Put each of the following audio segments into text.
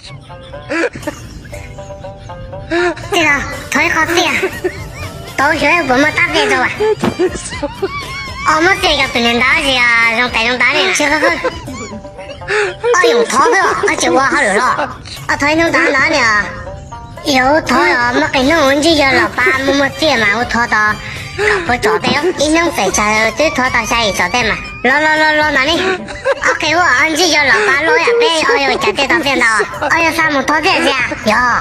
Tij laug, thov ib qho txiaj, tau xyov puas muaj tab txiaj rau as. Os, muab txiaj rau tus niam ntawd es zoo tais zoo tav ne. Tsis qhov, os, yog thov xwb os, tsis ua hauj lwm los. Os, thov ib hnub ntawd ntawd ne. Yog thov os, muaj qee hnub ntsib yawg Los Pab muaj muaj txiaj mas ua thov tau kaum pua tsom tej, ib hnub pem tsawg twb thov tau xya yim tsom tej mas. Los los los los ntawm ne. Ob qhe ua ntsib yawg Los Pab los yam peb ob yawg cas tej tau txiaj ntau. Ob yawg xa mus thov txiaj tiag yog.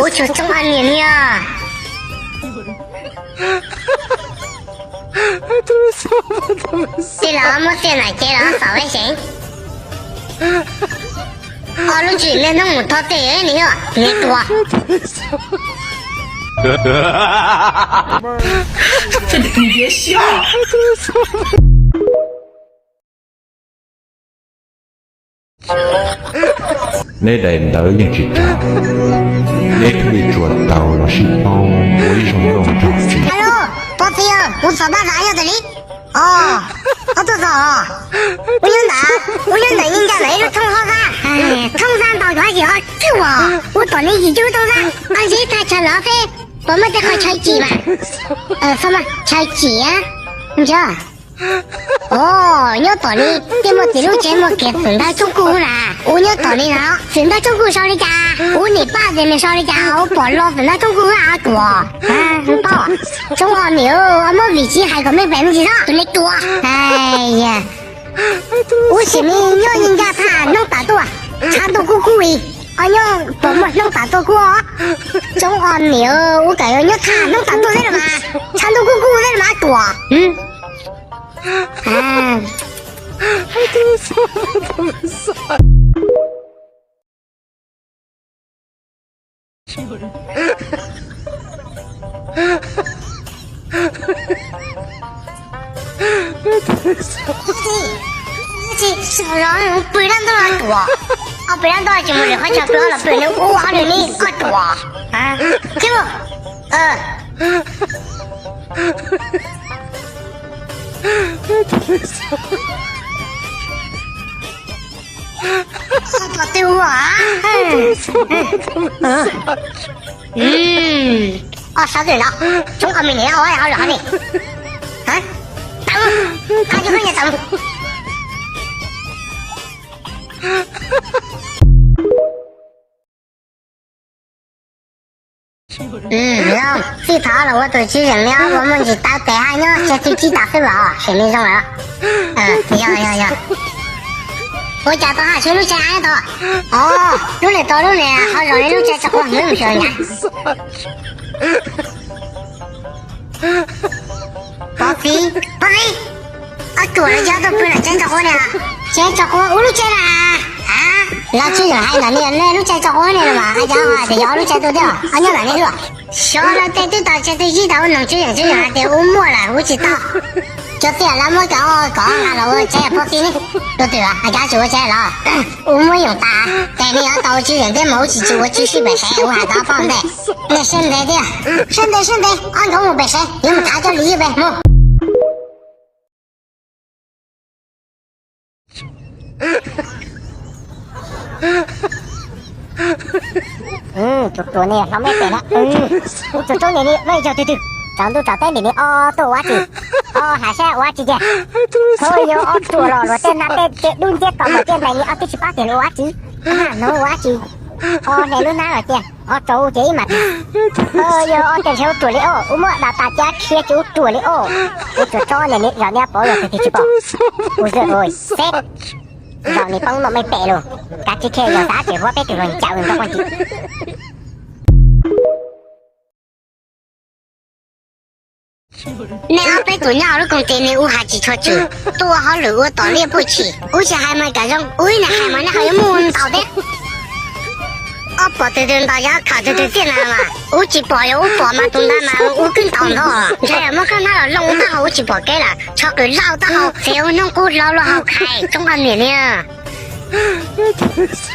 Ua tsuag tsoob ob niam niag. Tij laug, muab txiaj nam cev los xaus peb seev. Ob lub tswv yim niaj hnub mus thov txiaj niag, niag tuag. Neb daim ntawv yeej tsis raug, neb thiaj li tsuas tau los sib paub ua ib zoo nkauj nraug txiv. Alo, pog txiv, kuv txog pab zam yog tas li. Os, ob tug txog os. Ua nyob ntawd, ua nyob ntawd yeej ncaj ntawm ib lub thoob hab xab. Thoob xab ntau yuav yim ob cub os. Ua tom ne yim cub thoob xab, ntsib tag chaw lawm xwb. Puas muaj tej qhov chaw cim mas? Txhob mas chaw cim a. Ntsib. Os, nyob tom ne tej muaj tim lub tsev muaj kiag txwm ntawv tsoob kuj na. Ua nyob tom ne na, txwm ntawv tsoob kuj sau li cas? Ua niam paj tias nws sau li cas ua pom los txwm ntawv tsoob kuj a tuam. Poj, tsoob ob niam, muab vim tsis hais kom meej pem me ntsis xwb tus ne tuam. Ua sim me nyob yeej ncaj thaj hnub tas tuaj, tshav ntuj kub kub li. Os, nyob puas muaj hnub tas tuaj kub os? Tsoob ob niam, ua kom yuav nyob thaj hnub tas tuaj xwb los mas, tshav ntuj kub kub xwb los mas tuam. Pw dab ntub tuam, pw dab ntub tsis mus lwm qhov chaw pw los pw nws ua hauj lwm ne koj tuam. Koj tuam twg ua? Os, sawv tsees no, tsoob ob me niam ua hauj lwm hov ne. Tawm, tawm, tawm. Txij thaum los ua tus tswv zeem li ob ua muaj ntsis taw tes hab nyob tseg twg tsib tas xwb los sem me zoo lawm. Yog yog yog. Ua cas tau haj tsheb lub tsheb ab tau? Os, lub niam tau lub niam ho zoo li lub tsheb tso quav hwv mus xyuas ncav. Pov txiv, pov txiv, ob tuam los yog tuaj pw nram tsev tso quav ne. Tsev tso quav ua lub tsheb na. Los tswv zeem hais ntawm ne, nej lub tsheb tso quav ne los mas, yog tias yog lub tsheb tuaj thiab, nyob ntawm ne luaj. Xyov lawv tej twb tau tseg twg tsib tas ua noog tswv zeem, tswv zeem hais tias ua muaj lawm ua tsis tau. Cov txiaj lawv muab cov kov nqa los ua tsheb pov txiv ne. Tus twg a cas tsis ua tsheb los? Ua muab yoom tas, tes nej yuav tau ua tswv zeem thiab mas ua tsis tsis ua tswv sib pem sev, ua hais tau poj ntej. Nej siab ntev thiab, siab ntev siab ntev, ob nkawd mus pem sev, yuav mus thav coj li ib pem mus. Tus tuam ne hloov mej pem na. Ub, tsuag tsoob ne, mej yog twg twg? Tsaus ntuj tsaus teb ntim ne, ob tuaj ua dab tsi? Ob hais saib ua dab tsi cia. Yog ob ruam los luag tej nab tej dub nciab tom mus tiaj ntais ne, ob twb tsis paub tias luag ua dab tsi. Hnub ua dab tsi? Ob hle lub hnab los cia, ob tsaus ces ib mas. Yog ob tej hle ua ruam li os, ua muab dam tas cia khiav ces ua ruam li os. Ub, tsuag tsoob ne, zaum no pom luag twg twg tsis pom. Ub, xeb, zaum no poob noj mej pem lawm. Kav tsij khiav yog xav tseem huab peb tug hluas ncaws nrog poj ntsis. Nej ob peb tus nyob hauv lub koog tis ne ua hais tsis tshua tswm, tuaj ua hauj lwm ua tom liaj puj chim, ub tsis hais mas kam zoo, ub ib niag hais mas nej ho yuav muaj ntaus thiab. Ob pom twg twg ntaus yog ob kham twg twg tiaj na mas, ub tsis pom yog ub pom mas tus ntawd mas ub kwj ntaus ntog, ntshe yog muab kab hnab los looj ub taub hau ub tsis pom kev lawm, tsho qws lauj taub hau, txiv ub hnub qub hlo luaj hau khais tsoob ob niam niag.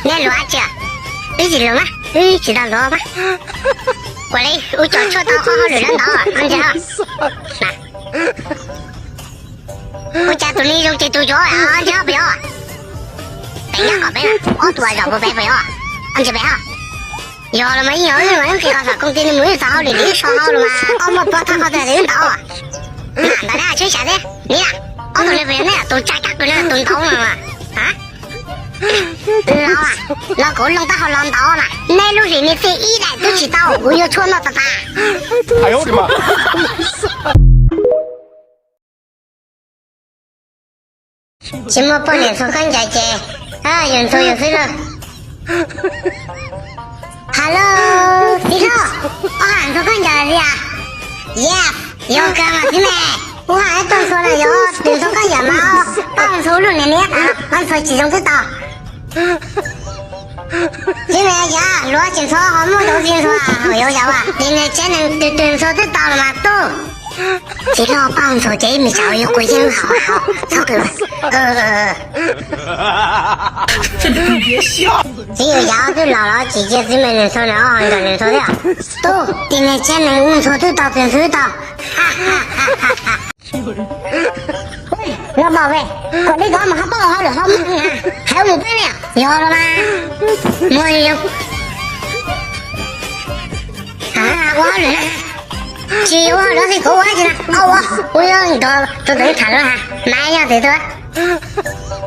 Nej luag dab tsi? Wb tsis luag mas, wb tsis tau luag mas. Kuv li ub cov tshuaj tau qhov hauj lwm lawm ntawd ntag. Na, Ua cas tus neeg zoo ces tus yuav ntshe pem os. Pem nyob kom peb, ob tug zaum puas pem pem os. Ntshe pem os. Yog los mas yeej yog wb mas wb nqis qhov xam koom tias nws mus wb txog hauj lwm nws wb so hauj lwm mas ob muaj pov thawj qhov twg wb ntaus. Mam ntawd na tsheb sam thiab ni na. Ob tug li pem nej tus tsa kab kws na tus ntaus no. Los, los kuv loo taub hau los ntaus mas nej lub hlis niag txij ib daim twb tsis tau, kuv yuav tshuaj noj tas tas. Tsis muaj poj niam ntxhua khaub ncaws ces yus ntxhua yus xwb lauj. Hello, txiv hlob, ob hais ntxhua khaub ncaws li as? Yes, yog kawg mas txiv me. Ua hais tuaj ntxhua no yog tus ntxhua khaub ncaws mas poj ntxhua lub niag niab tas, poj ntxhua tsis zoo twb tau. Txiv me, yog luag tsis ntxhua ho muaj tus tsis ntxhua, yog yog tim niag tsev neeg twg twg ntxhua twb tau los mas tub. Txiv hlob, poj ntxhua ces ib me tsam yuav kuv yeeb hauv hauv txhob kws. Txiv yawg, yog twb laus los tsis cia txiv me nws ntxhua na, ho nrog nws ntxhua thiab. Tub, tim niag tsev neeg ntxhua twb tau, twb ntxhua twb tau. Los mog, kom li ko mas ho poob hauj lwm ho muaj, hais ua mus peb li, yog los mas. Muaj li, ua hauj lwm na. Tsis ua hauj lwm xwb, kuv ua tsis na, ua, ua, ua nrog tus ntawd tham lawm ha, mas yog tias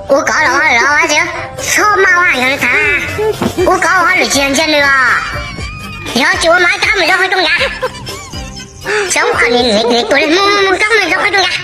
ua kov los ua hauj lwm los ua tsis, txhob maj ua nrog nws tham na. Ua kov ua hauj lwm tsis yog ntsia nws os. Yog tsis ua mas rov qab mus rau hauv rooj nkav. Xyov ua li, mus mus rov qab mus rau hauv rooj nkav.